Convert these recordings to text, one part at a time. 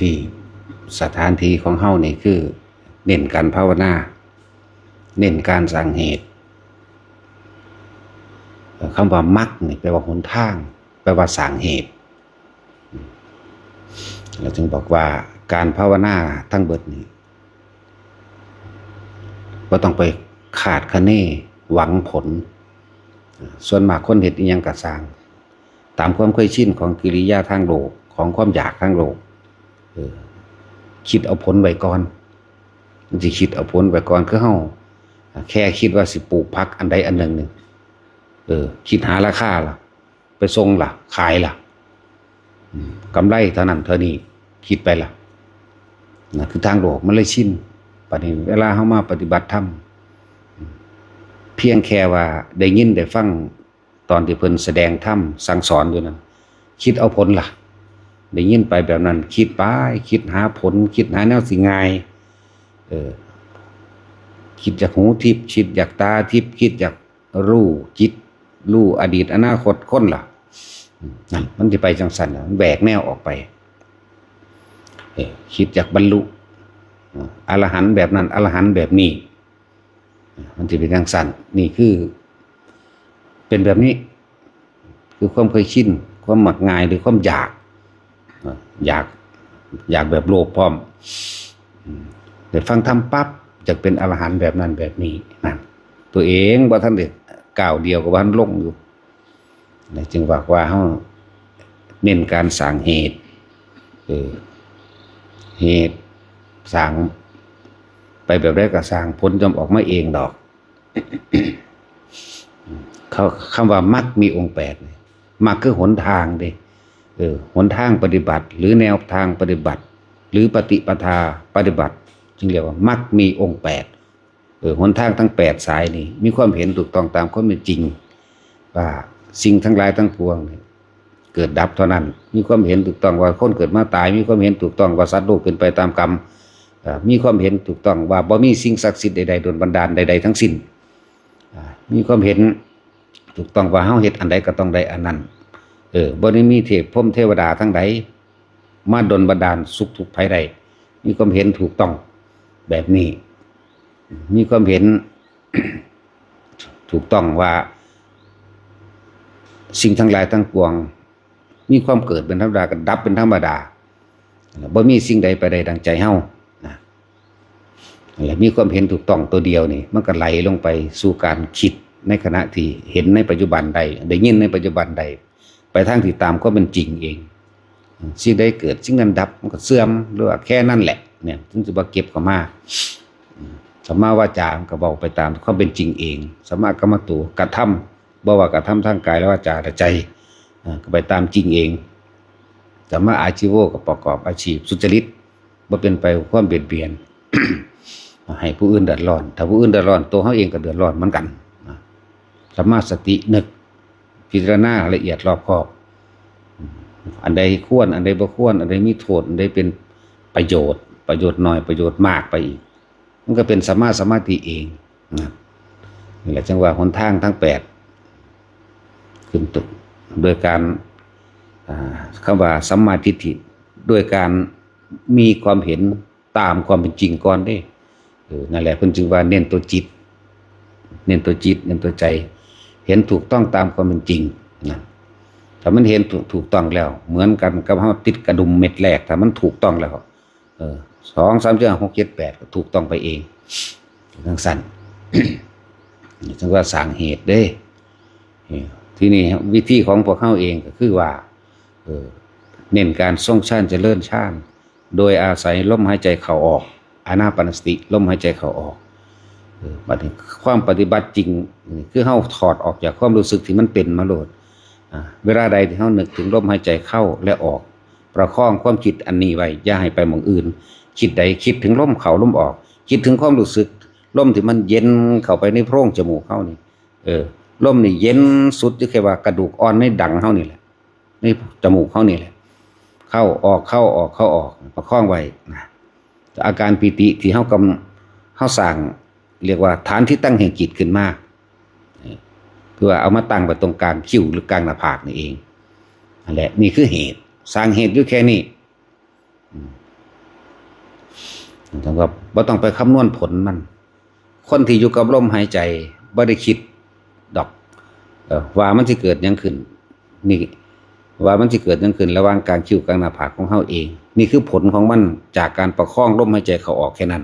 ທີ່ສະຖານທີ່ຂອງເຮົານີ້ຄືເນັ້ນການພາວະນາ, ເນັ້ນການສ້າງເຫດ. ເອີ ຄຳວ່າມັກນີ້ແປວ່າຫົນທາງ, ແປວ່າສ້າງເຫດ. ແລ້ວຈຶ່ງບອກວ່າການພາວະນາທັງເບິດນີ້ ບໍ່ຕ້ອງໄປຄາດຄະເນຫວັງຜົນ. ສ່ວນມາກຄົນເຮັດອີ່ຫຍັງກໍຊ່າງ, ຕາມຄວາມເຄີຍຊິນຂອງກິລິຍາທາງໂລກ, ຂອງຄວາມຢາກທາງໂລກ, ເອີ ຄິດເອົາຜົນໄວ້ກ່ອນ, ມັນຊິຄິດເອົາຜົນໄວ້ກ່ອນ. ຄືເຮົາແຄ່ຄິດວ່າຊິປູກຜັກອັນໃດອັນໜຶ່ງນີ້, ເອີ ຄິດຫາລາຄາລະ, ໄປສົ່ງລະ, ຂາຍລະ, ອືມ ກຳໄລເທົ່ານັ້ນເທົ່ານີ້, ຄິດໄປລະ. ນັ້ນຄືທາງໂລກ, ມັນເລີຍຊິນ. ບັດນີ້ເວລາເຮົາມາປະຕິບັດທຳ, ພຽງແຄ່ວ່າໄດ້ຍິນໄດ້ຟັງ ຕອນທີ່ເພິ່ນສະແດງທຳສັ່ງສອນຢູ່ນັ້ນ, ຄິດເອົາຜົນລະ. ໄດ້ຍິນໄປແບບນັ້ນ, ຄິດໄປ, ຄິດຫາຜົນ, ຄິດຫາແນວຊິງ່າຍ. ເອີ ຄິດຢາກຫູທິບ, ຄິດຢາກຕາທິບ, ຄິດຢາກຮູ້ຈິດ, ຮູ້ອະດີດອະນາຄົດຄົນລະ. ນັ້ນ ມັນຊິໄປຈັ່ງຊັ້ນລະ, ມັນແຫວກແນວອອກໄປ. ເອີ ຄິດຢາກບັນລຸ ອະລະຫັນແບບນັ້ນ, ອະລະຫັນແບບນີ້. ມັນຊິເປັນຈັ່ງຊັ້ນ. ນີ້ຄືເປັນແບບນີ້, ຄືຄວາມເຄີຍຊິນ, ຄວາມມັກງ່າຍ ຫຼື ຄວາມຢາກ, ຢາກ, ຢາກແບບໂລບພ້ອມ. ໄດ້ຟັງທຳປັບ, ຢາກເປັນອະລະຫັນແບບນັ້ນແບບນີ້. ນັ້ນ ຕົວເອງບໍ່ທັນໄດ້ ກ້າວດຽວກໍບໍ່ທັນລົງຢູ່. ແລະ ຈຶ່ງວ່າ ວ່າເຮົາເນັ້ນການສ້າງເຫດ, ເອີ ເຫດສ້າງໄປແບບໃດກໍຊ່າງ, ຜົນຍ່ອມອອກມາເອງດອກ. ເຂົາ ຄຳວ່າມັກມີອົງແປດນີ້, ມັກຄືຫົນທາງເດ້, ເອີ ຫົນທາງປະຕິບັດ ຫຼື ແນວທາງປະຕິບັດ ຫຼື ປະຕິປະທາປະຕິບັດ, ຈຶ່ງຮຽກວ່າມັກມີອົງແປດ. ເອີ ຫົນທາງທັງແປດສາຍນີ້ ມີຄວາມເຫັນຖືກຕ້ອງຕາມຄວາມເປັນຈິງ ວ່າສິ່ງທັງຫຼາຍທັງປວງນີ້ເກີດດັບເທົ່ານັ້ນ, ມີຄວາມເຫັນຖືກຕ້ອງວ່າຄົນເກີດມາຕາຍ, ມີຄວາມເຫັນຖືກຕ້ອງວ່າສັດໂລກເປັນໄປຕາມກຳ, ເອີ ມີຄວາມເຫັນຖືກຕ້ອງວ່າບໍ່ມີສິ່ງສັກສິດໃດໆ ດົນບັນດານໃດໆທັງສິ້ນ, ອາ ມີຄວາມເຫັນ ຖືກຕ້ອງວ່າເຮົາເຮັດອັນໃດກໍຕ້ອງໄດ້ອັນນັ້ນ. ເອີ ບໍ່ໄດ້ມີເທບພົມເທວະດາທາງໃດມາດົນບັນດານສຸກທຸກໄພໄດ້. ມີຄວາມເຫັນຖືກຕ້ອງແບບນີ້, ມີຄວາມເຫັນຖືກຕ້ອງວ່າສິ່ງທັງຫຼາຍທັງປວງ ມີຄວາມເກີດເປັນທຳມະດາ ກໍດັບເປັນທຳມະດາ, ບໍ່ມີສິ່ງໃດໄປໄດ້ດັ່ງໃຈເຮົານະ. ແລະ ມີຄວາມເຫັນຖືກຕ້ອງຕົວດຽວນີ້ ມັນກໍໄຫຼລົງໄປສູ່ການຄິດໃນຂະນະທີ່ເຫັນໃນປັດຈຸບັນໄດ້, ໄດ້ຍິນໃນປັດຈຸບັນໄດ້, ໄປທາງທີ່ຕາມຄວາມເປັນຈິງເອງ. ສິ່ງໃດເກີດ, ສິ່ງນັ້ນດັບ, ມັນກໍເສື່ອມ, ຫຼືວ່າແຄ່ນັ້ນແຫຼະ, ເນຍ ເຖິງຊິບໍ່ເກັບເຂົ້າມາ. ສຳມາວາຈາ ມັນກໍເວົ້າໄປຕາມຄວາມເປັນຈິງເອງ, ສຳມາກຳມະໂຕ ກະທຳ ບໍ່ວ່າກະທຳທາງກາຍ ແລະ ວາຈາ ແລະ ໃຈ, ເອີ ກໍໄປຕາມຈິງເອງ. ສຳມາອາຊີໂວ ກໍປະກອບອາຊີບສຸຈະລິດ, ບໍ່ເປັນໄປເພື່ອຄວາມບຽດບຽນ ໃຫ້ຜູ້ອື່ນເດືອດຮ້ອນ. ຖ້າຜູ້ອື່ນເດືອດຮ້ອນ, ຕົວເຮົາເອງກໍເດືອດຮ້ອນເໝືອນກັນ. ສຳມາສະຕິ ນຶກພິຈາລະນາລະອຽດລອບຄອບ, ອັນໃດຄວນ, ອັນໃດບໍ່ຄວນ, ອັນໃດມີໂທດ, ອັນໃດເປັນປະໂຫຍດ, ປະໂຫຍດໜ້ອຍ, ປະໂຫຍດມາກໄປອີກ. ມັນກໍເປັນສຳມາສະມາທິເອງນະ. ນີ້ແຫຼະ ຈຶ່ງວ່າຫົນທາງທັງແປດ ຂຶ້ນຕົ້ນໂດຍການ, ອ່າ, ຄຳວ່າສຳມາທິດຖິ, ໂດຍການມີຄວາມເຫັນຕາມຄວາມເປັນຈິງກ່ອນເດ້. ເອີ ນັ້ນແຫຼະ ເພິ່ນຈຶ່ງວ່າເນັ້ນຕົວຈິດ, ເນັ້ນຕົວຈິດ, ເນັ້ນຕົວໃຈ, ເຫັນຖືກຕ້ອງຕາມຄວາມເປັນຈິງນະ. ຖ້າມັນເຫັນຖືກ, ຖືກຕ້ອງແລ້ວ, ເໝືອນກັນກັບເຮົາຕິດກະດຸມເມັດແລກ, ຖ້າມັນຖືກຕ້ອງແລ້ວ, ເອີ ສອງ ສາມ ສີ່ ຫ້າ ຫົກ ເຈັດ ແປດ ກໍຖືກຕ້ອງໄປເອງ ຈັ່ງຊັ້ນ ຈັ່ງວ່າສ້າງເຫດເດ້. ເອີ ທີນີ້ວິທີຂອງພວກເຮົາເອງກໍຄືວ່າ ເອີ ເນັ້ນການຊົງຊານຈະເລີນຊານ ໂດຍອາໄສລົມຫາຍໃຈເຂົ້າອອກ, ອານາປານະສະຕິ ລົມຫາຍໃຈເຂົ້າອອກ. ເອີ ບັດນີ້ຄວາມປະຕິບັດຈິງ ຄືເຮົາຖອດອອກຈາກຄວາມຮູ້ສຶກທີ່ມັນເປັນມາໂລດ. ອາ ເວລາໃດທີ່ເຮົານຶກເຖິງລົມຫາຍໃຈເຂົ້າ ແລະ ອອກ, ປະຄອງຄວາມຄິດອັນນີ້ໄວ້, ຢ່າໃຫ້ໄປໝ່ອງອື່ນ. ຄິດໃດ, ຄິດເຖິງລົມເຂົ້າລົມອອກ, ຄິດເຖິງຄວາມຮູ້ສຶກລົມທີ່ມັນເຢັນເຂົ້າໄປໃນໂພງຈະມູກເຮົານີ້. ເອີ ລົມນີ້ເຢັນສຸດຢູ່ແຄ່ວ່າກະດູກອ່ອນໃນດັງເຮົານີ້ແຫຼະ, ໃນຈະມູກເຮົານີ້ແຫຼະ. ເຂົ້າອອກ, ເຂົ້າອອກ, ເຂົ້າອອກ, ປະຄອງໄວ້ນະ. ອາການປີຕິທີ່ເຮົາກຳ, ເຮົາສ້າງ ຮຽກວ່າຖານທີ່ຕັ້ງແຫ່ງຈິດຂຶ້ນມາ, ຄືວ່າເອົາມາຕັ້ງໄວ້ຕົງກາງຄິ້ວ ຫຼື ກາງໜ້າຜາກນີ້ເອງ. ນັ້ນແຫຼະ ນີ້ຄືເຫດ, ສ້າງເຫດຢູ່ແຄ່ນີ້. ອືມ ແຕ່ວ່າບໍ່ຕ້ອງໄປຄຳນວນຜົນມັນ. ຄົນທີ່ຢູ່ກັບລົມຫາຍໃຈບໍ່ໄດ້ຄິດດອກ ເອີ ວ່າມັນຊິເກີດຫຍັງຂຶ້ນ ນີ້ ວ່າມັນຊິເກີດຫຍັງຂຶ້ນລະຫວ່າງກາງຄິ້ວກັບໜ້າຜາກຂອງເຮົາເອງ. ນີ້ຄືຜົນຂອງມັນຈາກການປະຄອງລົມຫາຍໃຈເຂົ້າອອກແຄ່ນັ້ນ.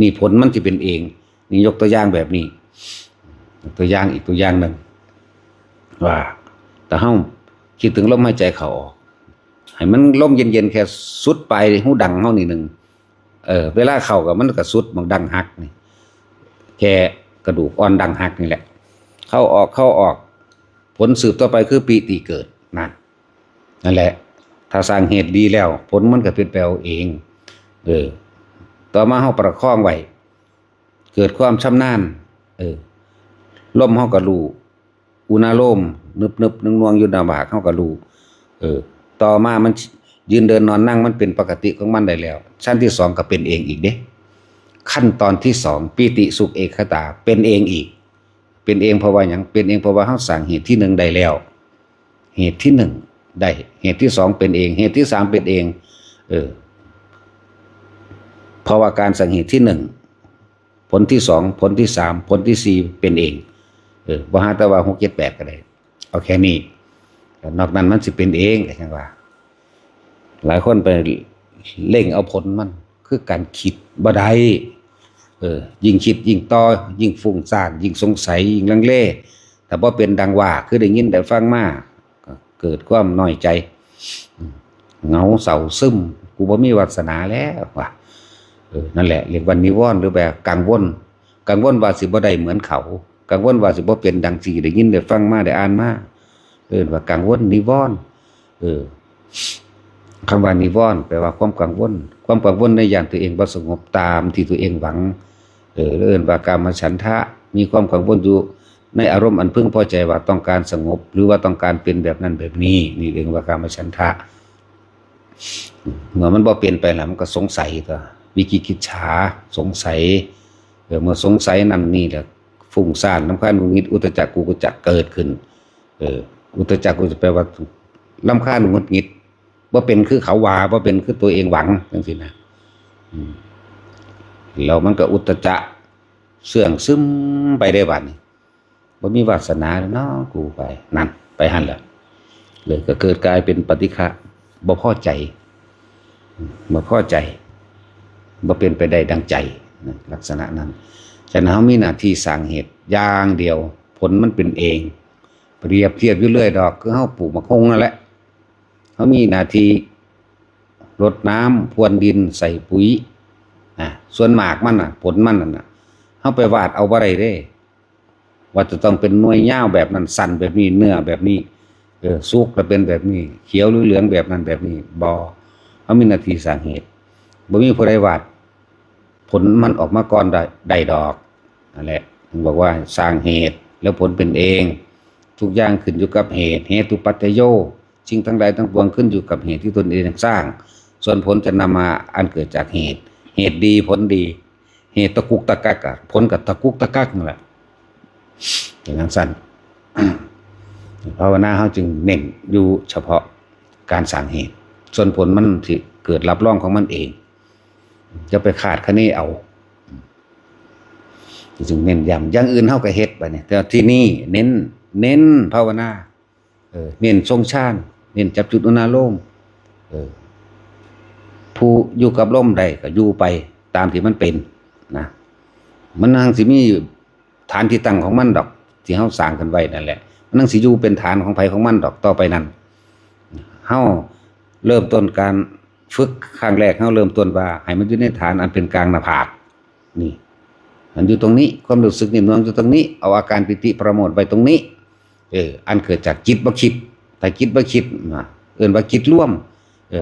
ນີ້ຜົນມັນຊິເປັນເອງ. ນີ້ຍົກຕົວຢ່າງແບບນີ້ ຕົວຢ່າງອີກຕົວຢ່າງໜຶ່ງ ວ່າຖ້າເຮົາຄິດເຖິງລົມຫາຍໃຈເຂົ້າອອກ ໃຫ້ມັນລົມເຢັນໆ ແຄ່ສຸດປາຍຫູດັງເຮົາໜ້ອຍໜຶ່ງ ເອີ ເວລາເຂົ້າກໍ ມັນກໍສຸດໝ່ອງດັງຫັກນີ້ ແຄ່ກະດູກອ່ອນດັງຫັກນີ້ແຫຼະ ເຂົ້າອອກ ເຂົ້າອອກ ຜົນສືບຕໍ່ໄປຄືປີຕິເກີດ ນັ້ນ ນັ້ນແຫຼະ ຖ້າສ້າງເຫດດີແລ້ວ ຜົນມັນກໍເປັນໄປເອົາເອງ. ເອີ ຕໍ່ມາເຮົາປະຄອງໄວ້ ເກີດຄວາມຊຳນານ ເອີ ລົມເຮົາກໍຮູ້ ອຸນາໂລມ ນຶບໆ ນວງໆ ຢູ່ໜ້າຜາກເຮົາກໍຮູ້ ເອີ ຕໍ່ມາມັນ ຍ- ຢືນເດີນນອນນັ່ງ ມັນເປັນປະກະຕິຂອງມັນໄດ້ແລ້ວ ຊັ້ນທີສອງກໍເປັນເອງອີກເດ້. ຂັ້ນຕອນທີສອງ ປີຕິ ສຸກ ເອກຄະຕາ ເປັນເອງອີກ. ເປັນເອງເພາະວ່າຫຍັງ? ເປັນເອງເພາະວ່າເຮົາສ້າງເຫດທີໜຶ່ງໄດ້ແລ້ວ ເຫດທີໜຶ່ງໄດ້ ເຫດທີສອງເປັນເອງ ເຫດທີສາມເປັນເອງ ເອີ ເພາະວ່າການສ້າງເຫດທີໜຶ່ງ ຜົນທີສອງ ຜົນທີສາມ ຜົນທີສີ່ເປັນເອງ ເອີ ບໍ່ຫາແຕ່ວ່າຫົກ ເຈັດ ແປດກໍໄດ້ ເອົາແຄ່ນີ້ ນອກນັ້ນມັນຊິເປັນເອງ ກໍຈັ່ງວ່າ ຫຼາຍຄົນໄປເລັ່ງເອົາຜົນມັນ ຄືການຄິດບໍ່ໄດ້ ເອີ ຍິ່ງຄິດຍິ່ງຕໍ່ ຍິ່ງຟຸ້ງສ້ານ ຍິ່ງສົງໄສ ຍິ່ງລັງເລ ຖ້າບໍ່ເປັນດັ່ງວ່າ ຄືໄດ້ຍິນໄດ້ຟັງມາ ກໍເກີດຄວາມນ້ອຍໃຈ ເຫງົາເສົ້າຊຶມ ກູບໍ່ມີວາສະໜາແລ້ວວ່າ ເອີ ນັ້ນແຫຼະ ຮຽກວ່ານິວອນ ຫຼືແບບກັງວົນ ກັງວົນວ່າຊິບໍ່ໄດ້ເໝືອນເຂົາ ກັງວົນວ່າຊິບໍ່ເປັນດັ່ງທີ່ໄດ້ຍິນໄດ້ຟັງມາ ໄດ້ອ່ານມາ ເອີ້ນວ່າກັງວົນ ນິວອນ ເອີ ຄຳວ່ານິວອນ ແປວ່າຄວາມກັງວົນ ຄວາມກັງວົນໃນຢ່າງຕົວເອງບໍ່ສະຫງົບຕາມທີ່ຕົວເອງຫວັງ ເອີ ເອີ້ນວ່າກາມະສັນທະ ມີຄວາມກັງວົນຢູ່ໃນອາລົມອັນເພິ່ງພໍໃຈວ່າຕ້ອງການສະຫງົບ ຫຼືວ່າຕ້ອງການເປັນແບບນັ້ນແບບນີ້ ນີ້ເອີ້ນວ່າກາມະສັນທະ. ເມື່ອມັນບໍ່ເປັນໄປແລ້ວ ມັນກໍສົງໄສຕົວະ ວິຈິກິດສາ ສົງໄສ ເອີ ເມື່ອສົງໄສນັ້ນນີ້ແຫຼະ ຟຸ້ງສ້ານ ລຳຄານ ຫງຸດຫງິດ ອຸດຕະຈັກ ກຸກຸດຈະ ເກີດຂຶ້ນ ເອີ ອຸດຕະຈັກ ກຸກຸດຈະ ແປວ່າລຳຄານ ຫງຸດຫງິດ ບໍ່ເປັນຄືເຂົາວ່າ ບໍ່ເປັນຄືຕົວເອງຫວັງ ຈັ່ງຊີ້ນະ ອືມ ແລ້ວມັນກໍອຸດຕະຈະເຊື່ອງຊຶມໄປໄດ້ບາດນີ້ ບໍ່ມີວາສະໜາແລ້ວເນາະ ກູໄປ ນັ້ນ ໄປຫັ້ນແຫຼະ ເລີຍກໍເກີດກາຍເປັນປະຕິຄະ ບໍ່ພໍໃຈ ບໍ່ພໍໃຈ ບໍ່ເປັນໄປໄດ້ດັ່ງໃຈ ນະ ລັກສະນະນັ້ນ. ສະນັ້ນ ເຮົາມີໜ້າທີ່ສ້າງເຫດຢ່າງດຽວ ຜົນມັນເປັນເອງ. ປຽບທຽບຢູ່ເລື້ອຍດອກ ຄືເຮົາປູກໝາກຫຸ່ງນັ້ນແຫຼະ ເຮົາມີໜ້າທີ່ລົດນ້ຳ ພຣວນດິນ ໃສ່ປຸ໋ຍ ນະ ສ່ວນໝາກມັນນະ ຜົນມັນນັ້ນນະ ເຮົາໄປວາດເອົາບໍ່ໄດ້ເດ້ ວ່າຈະຕ້ອງເປັນໜ່ວຍຍາວແບບນັ້ນ ສັ້ນແບບນີ້ ເນື້ອແບບນີ້ ເອີ ສຸກແລ້ວເປັນແບບນີ້ ຂຽວຫຼືເຫຼືອງແບບນັ້ນແບບນີ້ ບໍ່ ເຮົາມີໜ້າທີ່ສ້າງເຫດ ບໍ່ມີຜູ້ໃດວາດຜົນມັນອອກມາກ່ອນໄດ້ ໄດ້ດອກ ນັ້ນແຫຼະ ເພິ່ນບອກວ່າສ້າງເຫດແລ້ວຜົນເປັນເອງ ທຸກຢ່າງຂຶ້ນຢູ່ກັບເຫດ ເຫຕຸປັດຈະໂຍ ສິ່ງທັງຫຼາຍທັງປວງຂຶ້ນຢູ່ກັບເຫດທີ່ຕົນເອງສ້າງ ສ່ວນຜົນຈະນຳມາອັນເກີດຈາກເຫດ ເຫດດີຜົນດີ ເຫດຕະກຸກຕະກັກ ອະ ຜົນກໍຕະກຸກຕະກັກນັ້ນແຫຼະ ເປັນຈັ່ງຊັ້ນ ພາວະນາເຮົາຈຶ່ງເນັ້ນຢູ່ສະເພາະການສ້າງເຫດ ສ່ວນຜົນມັນຊິເກີດຮັບຮອງຂອງມັນເອງ ຢ່າໄປຄາດຄະເນເອົາ ຈຶ່ງເນັ້ນຢ້ຳ ຢ່າງອື່ນເຮົາກໍເຮັດບາດນີ້ ແຕ່ທີ່ນີ້ເນັ້ນ ເນັ້ນພາວະນາ ເອີ ເນັ້ນຊົງຊານ ເນັ້ນຈັບຈຸດອຸນາໂລມ ເອີ ຜູ້ຢູ່ກັບລົມໄດ້ກໍຢູ່ໄປຕາມທີ່ມັນເປັນນະ ມັນຍັງຊິມີຖານທີ່ຕັ້ງຂອງມັນດອກ ທີ່ເຮົາສ້າງຂຶ້ນໄວ້ນັ້ນແຫຼະ ມັນຍັງຊິຢູ່ເປັນຖານຂອງໃຜຂອງມັນດອກ ຕໍ່ໄປນັ້ນ ເຮົາເລີ່ມຕົ້ນການຝຶກຄັ້ງແລກ ເຮົາເລີ່ມຕົ້ນວ່າໃຫ້ມັນຢູ່ໃນຖານອັນເປັນກາງໜ້າຜາກ ນີ້ ມັນຢູ່ຕົງນີ້ ຄວາມຮູ້ສຶກນີ້ ມັນຢູ່ຕົງນີ້ ເອົາອາການປີຕິປະໂມດໄວ້ຕົງນີ້ ເອີ ອັນເກີດຈາກຈິດບໍ່ຄິດ ຖ້າຈິດບໍ່ຄິດນະ ເອີ້ນວ່າຈິດລວມ ເອີ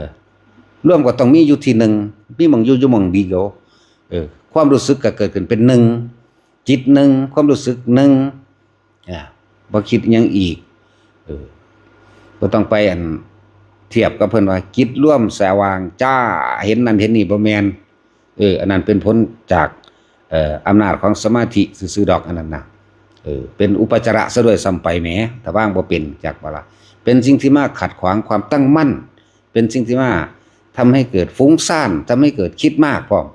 ລວມກໍຕ້ອງມີຢູ່ທີ່ໜຶ່ງ ມີໝ່ອງຢູ່ ຢູ່ໝ່ອງດຽວ ເອີ ຄວາມຮູ້ສຶກກໍເກີດຂຶ້ນເປັນໜຶ່ງ ຈິດໜຶ່ງ ຄວາມຮູ້ສຶກໜຶ່ງ ອາ ບໍ່ຄິດຫຍັງອີກ ເອີ ບໍ່ຕ້ອງໄປ ອັນ ທຽບກັບເພິ່ນວ່າຈິດລວມສະຫວ່າງຈ້າ ເຫັນນັ້ນເຫັນນີ້ ບໍ່ແມ່ນ ເອີ ອັນນັ້ນເປັນຜົນຈາກ ເອີ ອຳນາດຂອງສະມາທິຊື່ໆດອກ ອັນນັ້ນນະ ເອີ ເປັນອຸປະຈາລະຊະດ້ວຍຊ້ຳໄປແໝ ຖ້າວາງບໍ່ເປັນ ຈັກບໍ່ລະ ເປັນສິ່ງທີ່ມາຂັດຂວາງຄວາມຕັ້ງໝັ້ນ ເປັນສິ່ງທີ່ມາ ທຳໃຫ້ເກີດຟຸ້ງຊ້ານ, ທຳໃຫ້ເກີດຄິດມາກພ້ອມ.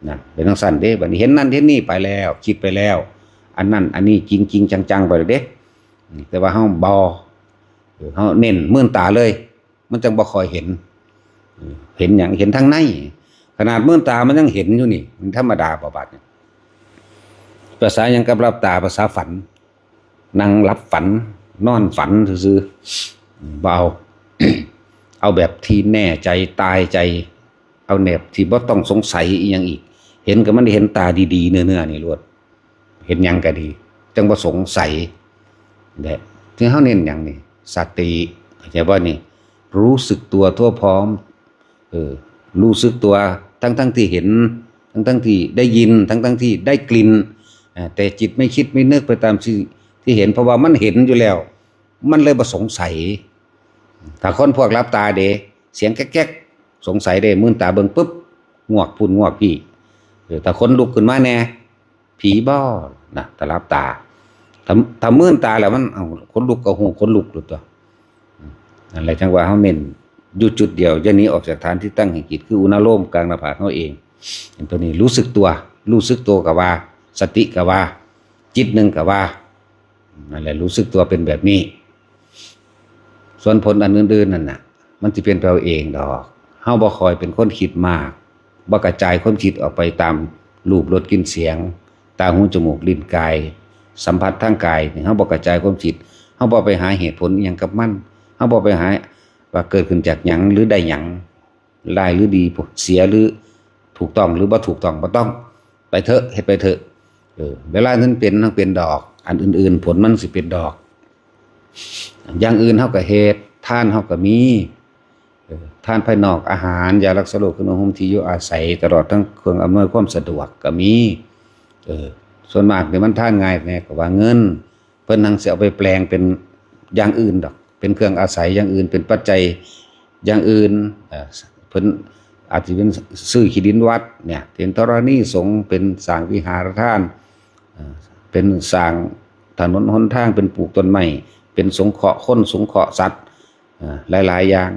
ນະ ເປັນຈັ່ງຊັ້ນເດ້. ບັດນີ້ເຫັນນັ້ນເຫັນນີ້ໄປແລ້ວ, ຄິດໄປແລ້ວ, ອັນນັ້ນອັນນີ້ຈິງໆຈັງໆໄປແລ້ວເດ້. ແຕ່ວ່າເຮົາບໍ່, ເອີ ເຮົາເນັ້ນມື່ນຕາເລີຍ, ມັນຈັ່ງບໍ່ຄ່ອຍເຫັນ. ເອີ ເຫັນຫຍັງ? ເຫັນທາງໃນ. ຂະໜາດມື່ນຕາມັນຍັງເຫັນຢູ່ນີ້, ມັນທຳມະດາບໍ່ບາດນີ້? ພາສາຫຍັງກັບຫຼັບຕາ? ພາສາຝັນ. ນັ່ງຫຼັບຝັນ, ນອນຝັນຊື່ໆ. ບໍ່ເອົາ. ເອົາແບບທີ່ແນ່ໃຈ, ຕາຍໃຈ. ເອົາແນບທີ່ບໍ່ຕ້ອງສົງໄສອີ່ຫຍັງອີກ. ເຫັນກໍມັນໄດ້ເຫັນຕາດີໆເນື້ອໆນີ້ໂລດ. ເຫັນຫຍັງກໍດີ, ຈັ່ງບໍ່ສົງໄສແຫຼະ. ທີ່ເຮົາເນັ້ນຫຍັງນີ້? ສະຕິ, ເຂົ້າໃຈບໍ່ນີ້? ຮູ້ສຶກຕົວທົ່ວພ້ອມ. ເອີ ຮູ້ສຶກຕົວທັງໆທີ່ເຫັນ, ທັງໆທີ່ໄດ້ຍິນ, ທັງໆທີ່ໄດ້ກິ່ນ. ອາ ແຕ່ຈິດໄມ່ຄິດໄມ່ນຶກໄປຕາມທີ່ ທີ່ເຫັນ, ເພາະວ່າມັນເຫັນຢູ່ແລ້ວ, ມັນເລີຍບໍ່ສົງໄສ. ຖ້າຄົນພວກຫຼັບຕາເດ, ສຽງແກັກໆ, ສົງໄສເດ, ມື່ນຕາເບິ່ງປຶບ, ງວກພຸ້ນງວກພີ້. ເອີ ຖ້າຄົນລຸກຂຶ້ນມາແດ່, ຜີບໍ່ນະ, ຖ້າຫຼັບຕາ. ຖ້າ ຖ້າມື່ນຕາແລ້ວມັນ ເອົ້າ ຂົນລຸກກໍຮູ້ຂົນລຸກໂລດຕົວະ. ອືມ ນັ້ນແຫຼະ ຈັ່ງວ່າເຮົາເນັ້ນຢູ່ຈຸດດຽວ, ຢ່າໜີອອກຈາກຖານທີ່ຕັ້ງແຫ່ງຈິດ ຄືອຸນາໂລມກາງໜ້າຜາກເຮົາເອງ. ຕົວນີ້ຮູ້ສຶກຕົວ, ຮູ້ສຶກຕົວກໍວ່າ, ສະຕິກໍວ່າ, ຈິດໜຶ່ງກໍວ່າ. ນັ້ນແຫຼະ ຮູ້ສຶກຕົວເປັນແບບນີ້. ສ່ວນຜົນອັນອື່ນໆນັ້ນນະ ມັນຊິເປັນໄປເອງດອກ. ເຮົາບໍ່ຄ່ອຍເປັນຄົນຄິດມາກ, ບໍ່ກະຈາຍຄວາມຄິດອອກໄປຕາມຮູບ, ລົດ, ກິ່ນ, ສຽງ, ຕາ, ຫູ, ຈະມູກ, ລີ້ນ, ກາຍ, ສຳຜັດທາງກາຍ. ເຮົາບໍ່ກະຈາຍຄວາມຄິດ, ເຮົາບໍ່ໄປຫາເຫດຜົນອີ່ຫຍັງກັບມັນ, ເຮົາບໍ່ໄປຫາວ່າເກີດຂຶ້ນຈາກຫຍັງ ຫຼື ໄດ້ຫຍັງ. ຮ້າຍຫຼືດີ, ເສຍຫຼືຖືກຕ້ອງຫຼືບໍ່ຖືກຕ້ອງ, ບໍ່ຕ້ອງ. ໄປເຖາະ, ເຮັດໄປເຖາະ. ເອີ ເວລານັ້ນເປັນ, ມັນເປັນດອກ, ອັນອື່ນໆ ຜົນມັນຊິເປັນດອກ. ຢ່າງອື່ນເຮົາກໍເຮັດ, ທານເຮົາກໍມີ, ເອີ ທານພາຍນອກ, ອາຫານ, ຢາລັກສະໂລກ, ເຄື່ອງນຸ່ງຫົ່ມ, ທີ່ຢູ່ອາໄສ, ຕະຫຼອດທັງເຄື່ອງອຳນວຍຄວາມສະດວກກໍມີ. ເອີ ສ່ວນມາກນີ້ມັນທານງ່າຍແດ່ ກໍວ່າເງິນ. ເພິ່ນຫັ້ນຊິເອົາໄປແປງເປັນຢ່າງອື່ນດອກ, ເປັນເຄື່ອງອາໄສຢ່າງອື່ນ, ເປັນປັດໄຈຢ່າງອື່ນ. ເອີ ເພິ່ນອາດຊິເປັນຊື້ທີ່ດິນວັດເນຍ, ເປັນທໍລະນີສົງ, ເປັນສ້າງວິຫາລະທານ, ເອີ ເປັນສ້າງຖະໜົນຫົນທາງ, ເປັນປູກຕົ້ນໄມ້, ເປັນສົງເຄາະຄົນ, ສົງເຄາະສັດ, ເອີ ຫຼາຍໆຢ່າງ.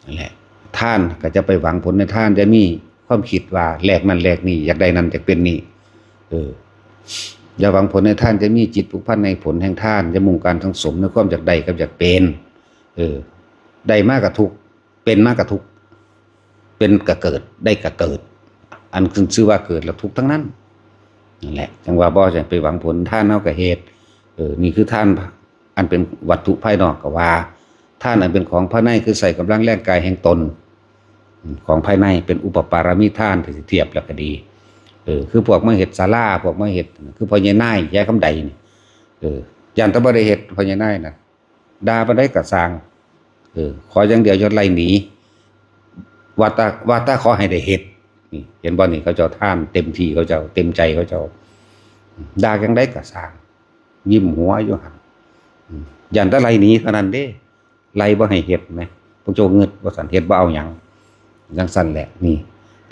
ນັ້ນແຫຼະ ທານກໍຈະໄປຫວັງຜົນໃນທານ, ຢ່າມີຄວາມຄິດວ່າແລກນັ້ນແລກນີ້, ຢາກໄດ້ນັ້ນ ຢາກເປັນນີ້. ເອີ ຢ່າຫວັງຜົນໃນທານ, ຢ່າມີຈິດຜູກພັນໃນຜົນແຫ່ງທານ, ຢ່າມຸ່ງການສັງສົມໃນຄວາມຢາກໄດ້ກັບຢາກເປັນ. ເອີ ໄດ້ມາກໍທຸກ, ເປັນມາກໍທຸກ, ເປັນກໍເກີດ, ໄດ້ກໍເກີດ. ອັນຂຶ້ນຊື່ວ່າເກີດແລ້ວທຸກທັງນັ້ນ. ນັ້ນແຫຼະ ຈັ່ງວ່າບໍ່ໃຫ້ໄປຫວັງຜົນ, ທານເຮົາກໍເຮັດ. ເອີ ນີ້ຄືທານ ອັນເປັນວັດຖຸພາຍນອກກໍວ່າ, ທານອັນເປັນຂອງພາຍໃນ ຄືໃຊ້ກຳລັງແຮງກາຍແຫ່ງຕົນ, ຂອງພາຍໃນເປັນອຸປະປາລະມີທານ ທີ່ຊິທຽບແລ້ວກໍດີ. ເອີ ຄືພວກມາເຮັດສາລາ, ພວກມາເຮັດ ຄືພໍ່ໃຫຍ່ນາຍ ຍາຍຄຳໃດນີ້, ເອີ ຢ້ານແຕ່ບໍ່ໄດ້ເຮັດ, ພໍ່ໃຫຍ່ນາຍນະ ດ່າປານໃດກໍຊ່າງ, ເອີ ຂໍຢ່າງດຽວຢ່າໄລ່ໜີ, ວ່າແຕ່ ວ່າແຕ່ຂໍໃຫ້ໄດ້ເຮັດ. ນີ້ ເຫັນບໍ່ນີ້, ເຂົາເຈົ້າທານເຕັມທີ່, ເຂົາເຈົ້າເຕັມໃຈ, ເຂົາເຈົ້າ ດ່າຈັ່ງໃດກໍຊ່າງ. ຍິ້ມຫົວຢູ່ຫັ້ນ. ອືມ ຢ້ານແຕ່ໄລ່ໜີເທົ່ານັ້ນເດ້, ໄລ່ບໍ່ໃຫ້ເຮັດແໝ. ພວກເຈົ້າງຶດວ່າຊັ້ນ, ເຮັດບໍ່ເອົາຫຍັງ. ຈັ່ງຊັ້ນແຫຼະ. ນີ້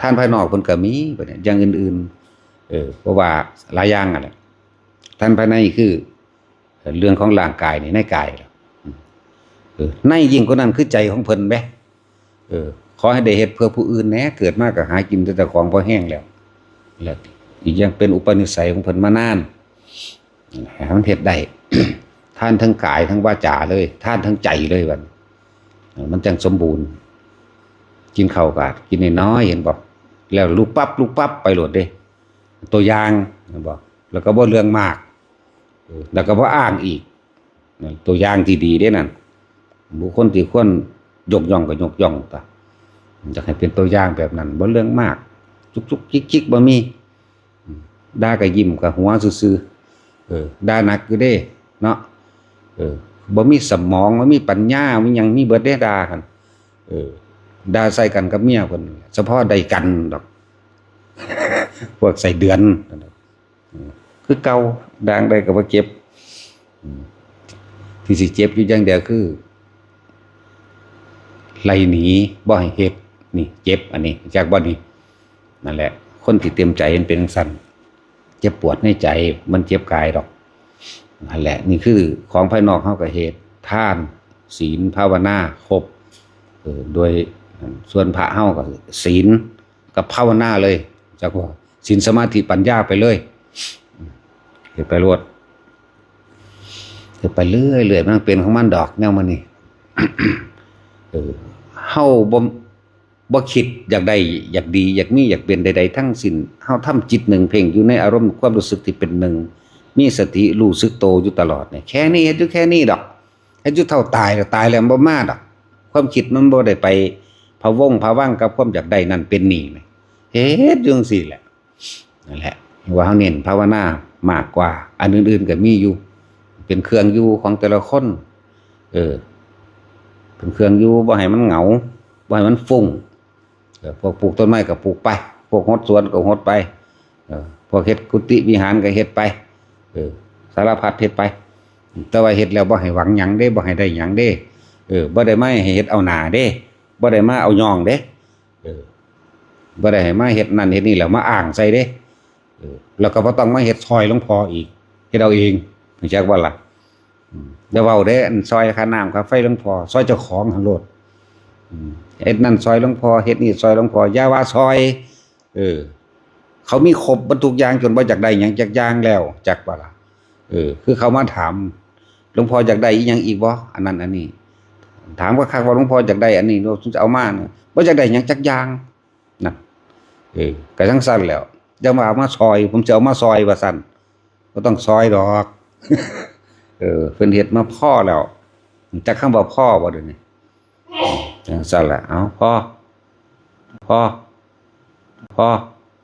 ທານພາຍນອກເພິ່ນກໍມີ, ບັດນີ້ຢ່າງອື່ນໆ, ເອີ ເພາະວ່າຫຼາຍຢ່າງຫັ້ນແຫຼະ. ທານພາຍໃນຄືເລື່ອງຂອງຮ່າງກາຍນີ້, ໃນກາຍ. ເອີ ໃນຍິ່ງກວ່ານັ້ນຄືໃຈຂອງເພິ່ນເດ້. ເອີ ຂໍໃຫ້ໄດ້ເຮັດເພື່ອຜູ້ອື່ນແດ່, ເກີດມາກໍຫາກິນແຕ່ເຈົ້າຂອງພໍແຮງແລ້ວ ແລະ ອີກຢ່າງເປັນອຸປະນິໄສຂອງເພິ່ນມານານ, ໃຫ້ມັນເຮັດໄດ້. ທານທັງກາຍທັງວາຈາເລີຍ, ທານທັງໃຈເລີຍ, ບັດນີ້ ເອີ ມັນຈັ່ງສົມບູນ. ກິນເຂົ້າກໍກິນນ້ອຍໆ, ເຫັນບໍ່? ແລ້ວລຸກປັບ ລຸກປັບໄປໂລດເດ້. ຕົວຢ່າງ ເຫັນບໍ່? ແລ້ວກໍບໍ່ເລື່ອງມາກ, ເອີ ແລ້ວກໍບໍ່ອ້າງອີກ. ນັ້ນຕົວຢ່າງທີ່ດີເດ້ນັ້ນ, ບຸກຄົນທີ່ຄວນຍົກຍ້ອງກໍຍົກຍ້ອງຕາ. ຢາກໃຫ້ເປັນຕົວຢ່າງແບບນັ້ນ, ບໍ່ເລື່ອງມາກ, ຈຸກໆຈິກໆບໍ່ມີ, ດ່າກໍຍິ້ມກໍຫົວຊື່ໆ. ເອີ ດ່າໜັກຢູ່ເດ້ເນາະ, ເອີ ບໍ່ມີສະໝອງ, ບໍ່ມີປັນຍາ, ມີຫຍັງມີເບິດເດ້ດ່າຫັ້ນ. ເອີ ດ່າໃສ່ກັນກັບເມຍເພິ່ນ, ສະເພາະໄດ້ກັນດອກ, ພວກໄສ້ເດືອນ. ອືມ ຄືເກົ່າ, ດ່າງໃດກໍບໍ່ເຈັບ. ອືມ ທີ່ຊິເຈັບຢູ່ຢ່າງດຽວຄືໄລ່ໜີ, ບໍ່ໃຫ້ເຮັດ, ນີ້ເຈັບ. ອັນນີ້ ຮູ້ຈັກບໍ່ນີ້? ນັ້ນແຫຼະ ຄົນທີ່ເຕັມໃຈມັນເປັນຈັ່ງຊັ້ນ, ເຈັບປວດໃນໃຈ, ມັນເຈັບກາຍດອກ. ນັ້ນແຫຼະ ນີ້ຄືຂອງພາຍນອກເຮົາກໍເຮັດ, ທານ, ສິນ, ພາວະນາຄົບ, ເອີ ໂດຍ ສ່ວນພະເຮົາກໍ ສິນກັບພາວະນາເລີຍ ຈັກວ່າ ສິນ ສະມາທິ ປັນຍາໄປເລີຍ ເຮັດໄປໂລດ ເຮັດໄປເລື້ອຍໆ ມັນເປັນຂອງມັນດອກແນວມັນນີ້ ເອີ ເຮົາບໍ່ ບໍ່ຄິດຢາກໄດ້ ຢາກດີ ຢາກມີ ຢາກເປັນໃດໆທັງສິ້ນ ເຮົາທຳຈິດໜຶ່ງ ເພັ່ງຢູ່ໃນອາລົມຄວາມຮູ້ສຶກທີ່ເປັນໜຶ່ງ ມີສະຕິຮູ້ສຶກໂຕຢູ່ຕະຫຼອດນີ້ ແຄ່ນີ້ ເຮັດຢູ່ແຄ່ນີ້ດອກ ເຮັດຢູ່ເທົ່າຕາຍ ແລ້ວຕາຍແລ້ວບໍ່ມາດອກ ຄວາມຄິດມັນບໍ່ໄດ້ໄປພະວົງພະວັງກັບຄວາມຢາກໄດ້ນັ້ນເປັນນີ້ ເຮັດຢູ່ຈັ່ງຊີ້ແຫຼະ ນັ້ນແຫຼະ ວ່າເຮົາເນັ້ນພາວະນາມາກກວ່າ ອັນອື່ນໆກໍມີຢູ່ ເປັນເຄື່ອງຢູ່ຂອງແຕ່ລະຄົນ ເອີ ເປັນເຄື່ອງຢູ່ ບໍ່ໃຫ້ມັນເຫງົາ ບໍ່ໃຫ້ມັນຟຸ້ງ ເອີ ພວກປູກຕົ້ນໄມ້ກໍປູກໄປ ພວກຫົດສວນກໍຫົດໄປ ເອີ ພວກເຮັດກຸຕິວິຫານກໍເຮັດໄປ ເອີ ສາລະພັດເຮັດໄປ ແຕ່ວ່າເຮັດແລ້ວບໍ່ໃຫ້ຫວັງຫຍັງເດ້ ບໍ່ໃຫ້ໄດ້ຫຍັງເດ້ ເອີ ບໍ່ໄດ້ມາໃຫ້ເຮັດເອົາໜ້າເດ້ ບໍ່ໄດ້ມາເອົາຍ້ອງເດ້ ເອີ ບໍ່ໄດ້ໃຫ້ມາເຮັດນັ້ນເຮັດນີ້ແລ້ວມາອ້າງໃສ່ເດ້ ເອີ ແລ້ວກໍບໍ່ຕ້ອງມາເຮັດຊ່ອຍຫຼວງພໍ່ອີກ ເຮັດເອົາເອງ ຮູ້ຈັກບໍ່ລະ? ອືມ ຢ່າເວົ້າເດ້ ອັນຊ່ອຍຄ່ານ້ຳຄ່າໄຟຫຼວງພໍ່ ຊ່ອຍເຈົ້າຂອງຫັ້ນໂລດ ອືມ ເຮັດນັ້ນຊ່ອຍຫຼວງພໍ່ ເຮັດນີ້ຊ່ອຍຫຼວງພໍ່ ຢ່າວ່າຊ່ອຍ ເອີ ເຂົາມີຄົບເບິດທຸກຢ່າງ ຈົນບໍ່ຢາກໄດ້ຫຍັງຈັກຢ່າງແລ້ວ ຈັກບໍ່ລະ? ເອີ ຄືເຂົາມາຖາມ ຫຼວງພໍ່ຢາກໄດ້ອີ່ຫຍັງອີກບໍ່? ອັນນັ້ນອັນນີ້ ຖາມຄັກໆວ່າ ຫຼວງພໍ່ຢາກໄດ້ອັນນີ້ ເຮົາຈະເອົາມາ ບໍ່ຢາກໄດ້ຫຍັງຈັກຢ່າງ ນັ້ນ ເອີ ກໍຈັ່ງຊັ້ນແຫຼ້ວ ຢ່າວ່າເອົາມາຊ່ອຍ ຜົມຈະເອົາມາຊ່ອຍວ່າຊັ້ນ ບໍ່ຕ້ອງຊ່ອຍດອກ ເອີ ເພິ່ນເຮັດມາພໍແລ້ວ ຮູ້ຈັກຄຳວ່າພໍບໍ່ດຽວນີ້? ຈັ່ງຊັ້ນແຫຼະ ເອົາ ພໍ ພໍ ພໍ